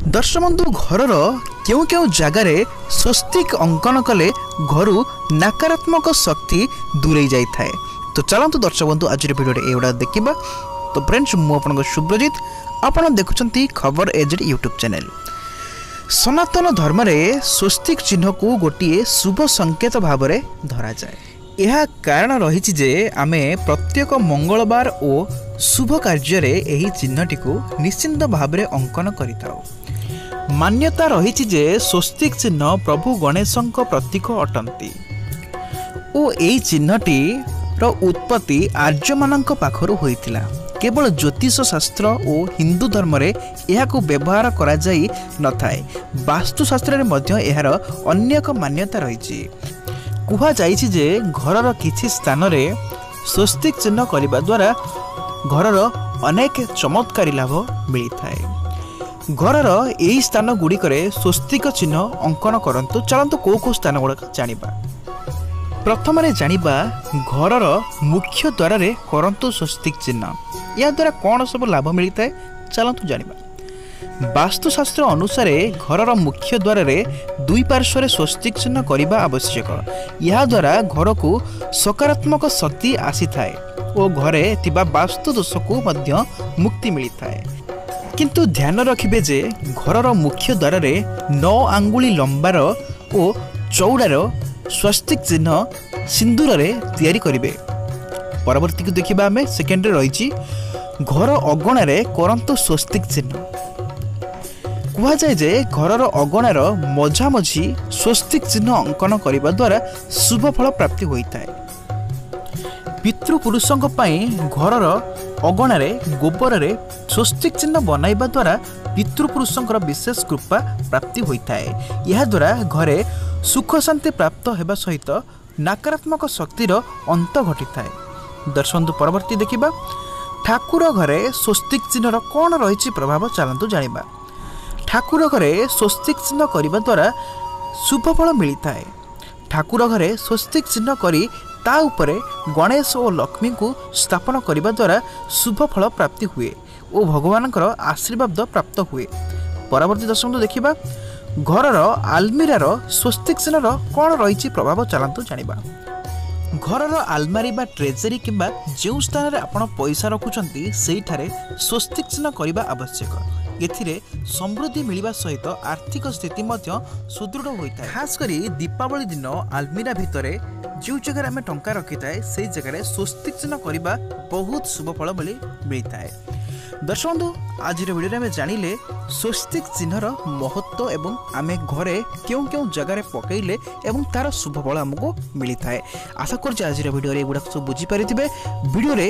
ଦର୍ଶକ ବନ୍ଧୁ, ଘରର କେଉଁ କେଉଁ ଜାଗାରେ ସ୍ୱସ୍ତିକ ଅଙ୍କନ କଲେ ଘରୁ ନକାରାତ୍ମକ ଶକ୍ତି ଦୂରେଇ ଯାଇଥାଏ? ତ ଚାଲନ୍ତୁ ଦର୍ଶକ ବନ୍ଧୁ, ଆଜିର ଭିଡ଼ିଓରେ ଏଗୁଡ଼ା ଦେଖିବା। ତ ଫ୍ରେଣ୍ଡସ୍, ମୁଁ ଆପଣଙ୍କ ସୁବ୍ରଜିତ, ଆପଣ ଦେଖୁଛନ୍ତି ଖବର ଏଜେଡ୍ ୟୁଟ୍ୟୁବ୍ ଚ୍ୟାନେଲ୍। ସନାତନ ଧର୍ମରେ ସ୍ୱସ୍ତିକ ଚିହ୍ନକୁ ଗୋଟିଏ ଶୁଭ ସଂକେତ ଭାବରେ ଧରାଯାଏ। ଏହା କାରଣ ରହିଛି ଯେ ଆମେ ପ୍ରତ୍ୟେକ ମଙ୍ଗଳବାର ଓ ଶୁଭ କାର୍ଯ୍ୟରେ ଏହି ଚିହ୍ନଟିକୁ ନିଶ୍ଚିନ୍ତ ଭାବରେ ଅଙ୍କନ କରିଥାଉ। ମାନ୍ୟତା ରହିଛି ଯେ ସ୍ୱସ୍ତିକ ଚିହ୍ନ ପ୍ରଭୁ ଗଣେଶଙ୍କ ପ୍ରତୀକ ଅଟନ୍ତି ଓ ଏହି ଚିହ୍ନଟିର ଉତ୍ପତ୍ତି ଆର୍ଯ୍ୟମାନଙ୍କ ପାଖରୁ ହୋଇଥିଲା। କେବଳ ଜ୍ୟୋତିଷ ଶାସ୍ତ୍ର ଓ ହିନ୍ଦୁ ଧର୍ମରେ ଏହାକୁ ବ୍ୟବହାର କରାଯାଇ ନଥାଏ, ବାସ୍ତୁଶାସ୍ତ୍ରରେ ମଧ୍ୟ ଏହାର ଅନ୍ୟ ଏକ ମାନ୍ୟତା ରହିଛି। କୁହାଯାଇଛି ଯେ ଘରର କିଛି ସ୍ଥାନରେ ସ୍ୱସ୍ତିକ ଚିହ୍ନ କରିବା ଦ୍ୱାରା ଘରର ଅନେକ ଚମତ୍କାରୀ ଲାଭ ମିଳିଥାଏ। ଘରର ଏହି ସ୍ଥାନ ଗୁଡ଼ିକରେ ସ୍ୱସ୍ତିକ ଚିହ୍ନ ଅଙ୍କନ କରନ୍ତୁ। ଚାଲନ୍ତୁ କେଉଁ କେଉଁ ସ୍ଥାନ ଗୁଡ଼ିକ ଜାଣିବା। ପ୍ରଥମରେ ଜାଣିବା, ଘରର ମୁଖ୍ୟ ଦ୍ୱାରରେ କରନ୍ତୁ ସ୍ୱସ୍ତିକ ଚିହ୍ନ, ଏହାଦ୍ୱାରା କ'ଣ ସବୁ ଲାଭ ମିଳିଥାଏ, ଚାଲନ୍ତୁ ଜାଣିବା। ବାସ୍ତୁଶାସ୍ତ୍ର ଅନୁସାରେ ଘରର ମୁଖ୍ୟ ଦ୍ୱାରରେ ଦୁଇ ପାର୍ଶ୍ୱରେ ସ୍ୱସ୍ତିକ ଚିହ୍ନ କରିବା ଆବଶ୍ୟକ। ଏହାଦ୍ୱାରା ଘରକୁ ସକାରାତ୍ମକ ଶକ୍ତି ଆସିଥାଏ ଓ ଘରେ ଥିବା ବାସ୍ତୁ ଦୋଷକୁ ମଧ୍ୟ ମୁକ୍ତି ମିଳିଥାଏ। କିନ୍ତୁ ଧ୍ୟାନ ରଖିବେ ଯେ ଘରର ମୁଖ୍ୟ ଦ୍ୱାରରେ 9 ଆଙ୍ଗୁଳି ଲମ୍ବାର ଓ ଚଉଡ଼ାର ସ୍ୱସ୍ତିକ ଚିହ୍ନ ସିନ୍ଦୁରରେ ତିଆରି କରିବେ। ପରବର୍ତ୍ତୀକୁ ଦେଖିବା ଆମେ, ସେକେଣ୍ଡରେ ରହିଛି ଘର ଅଗଣାରେ କରନ୍ତୁ ସ୍ୱସ୍ତିକ ଚିହ୍ନ। କୁହାଯାଏ ଯେ ଘରର ଅଗଣାର ମଝାମଝି ସ୍ୱସ୍ତିକ ଚିହ୍ନ ଅଙ୍କନ କରିବା ଦ୍ୱାରା ଶୁଭ ଫଳ ପ୍ରାପ୍ତି ହୋଇଥାଏ। ପିତୃପୁରୁଷଙ୍କ ପାଇଁ ଘରର ଅଗଣାରେ ଗୋବରରେ ସ୍ୱସ୍ତିକ ଚିହ୍ନ ବନାଇବା ଦ୍ୱାରା ପିତୃପୁରୁଷଙ୍କର ବିଶେଷ କୃପା ପ୍ରାପ୍ତି ହୋଇଥାଏ। ଏହାଦ୍ୱାରା ଘରେ ସୁଖ ଶାନ୍ତି ପ୍ରାପ୍ତ ହେବା ସହିତ ନକାରାତ୍ମକ ଶକ୍ତିର ଅନ୍ତ ଘଟିଥାଏ। ଦର୍ଶନ୍ତୁ, ପରବର୍ତ୍ତୀ ଦେଖିବା ଠାକୁର ଘରେ ସ୍ୱସ୍ତିକ ଚିହ୍ନର କ'ଣ ରହିଛି ପ୍ରଭାବ, ଚାଲନ୍ତୁ ଜାଣିବା। ଠାକୁର ଘରେ ସ୍ୱସ୍ତିକ ଚିହ୍ନ କରିବା ଦ୍ୱାରା ଶୁଭ ଫଳ ମିଳିଥାଏ। ଠାକୁର ଘରେ ସ୍ୱସ୍ତିକ ଚିହ୍ନ କରି ତା ଉପରେ ଗଣେଶ ଓ ଲକ୍ଷ୍ମୀଙ୍କୁ ସ୍ଥାପନ କରିବା ଦ୍ୱାରା ଶୁଭ ଫଳ ପ୍ରାପ୍ତି ହୁଏ ଓ ଭଗବାନଙ୍କର ଆଶୀର୍ବାଦ ପ୍ରାପ୍ତ ହୁଏ। ପରବର୍ତ୍ତୀ ଦର୍ଶନକୁ ଦେଖିବା, ଘରର ଆଲମିରାର ସ୍ୱସ୍ତିକ ଚିହ୍ନର କ'ଣ ରହିଛି ପ୍ରଭାବ, ଚାଲନ୍ତୁ ଜାଣିବା। ଘରର ଆଲମାରି ବା ଟ୍ରେଜେରୀ କିମ୍ବା ଯେଉଁ ସ୍ଥାନରେ ଆପଣ ପଇସା ରଖୁଛନ୍ତି, ସେଇଠାରେ ସ୍ୱସ୍ତିକ ଚିହ୍ନ କରିବା ଆବଶ୍ୟକ। ଏଥିରେ ସମୃଦ୍ଧି ମିଳିବା ସହିତ ଆର୍ଥିକ ସ୍ଥିତି ମଧ୍ୟ ସୁଦୃଢ଼ ହୋଇଥାଏ। ଖାସ୍ କରି ଦୀପାବଳି ଦିନ ଆଲମିରା ଭିତରେ ଯେଉଁ ଜାଗାରେ ଆମେ ଟଙ୍କା ରଖିଥାଏ, ସେଇ ଜାଗାରେ ସ୍ୱସ୍ତିକ ଚିହ୍ନ କରିବା ବହୁତ ଶୁଭ ଫଳ ବୋଲି ମିଳିଥାଏ। ଦର୍ଶକ ବନ୍ଧୁ, ଆଜିର ଭିଡ଼ିଓରେ ଆମେ ଜାଣିଲେ ସ୍ୱସ୍ତିକ ଚିହ୍ନର ମହତ୍ତ୍ୱ ଏବଂ ଆମେ ଘରେ କେଉଁ କେଉଁ ଜାଗାରେ ପକାଇଲେ ଏବଂ ତା'ର ଶୁଭ ଫଳ ଆମକୁ ମିଳିଥାଏ। ଆଶା କରୁଛି ଆଜିର ଭିଡ଼ିଓରେ ଏଗୁଡ଼ାକ ସବୁ ବୁଝିପାରିଥିବେ। ଭିଡ଼ିଓରେ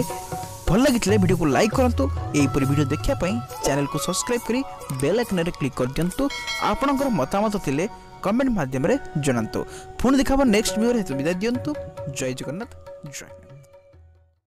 ଭଲ ଲାଗିଥିଲେ ଭିଡ଼ିଓକୁ ଲାଇକ୍ କରନ୍ତୁ। ଏହିପରି ଭିଡ଼ିଓ ଦେଖିବା ପାଇଁ ଚ୍ୟାନେଲକୁ ସବସ୍କ୍ରାଇବ୍ କରି ବେଲ୍ ଆଇକନ୍ରେ କ୍ଲିକ୍ କରିଦିଅନ୍ତୁ। ଆପଣଙ୍କର ମତାମତ ଥିଲେ କମେଣ୍ଟ ମାଧ୍ୟମରେ ଜଣାନ୍ତୁ। ପୁଣି ଦେଖା ହେବ ନେକ୍ସଟ ଭିଡ଼ିଓରେ, ବିଦାୟ ଦିଅନ୍ତୁ। ଜୟ ଜଗନ୍ନାଥ, ଜୟ।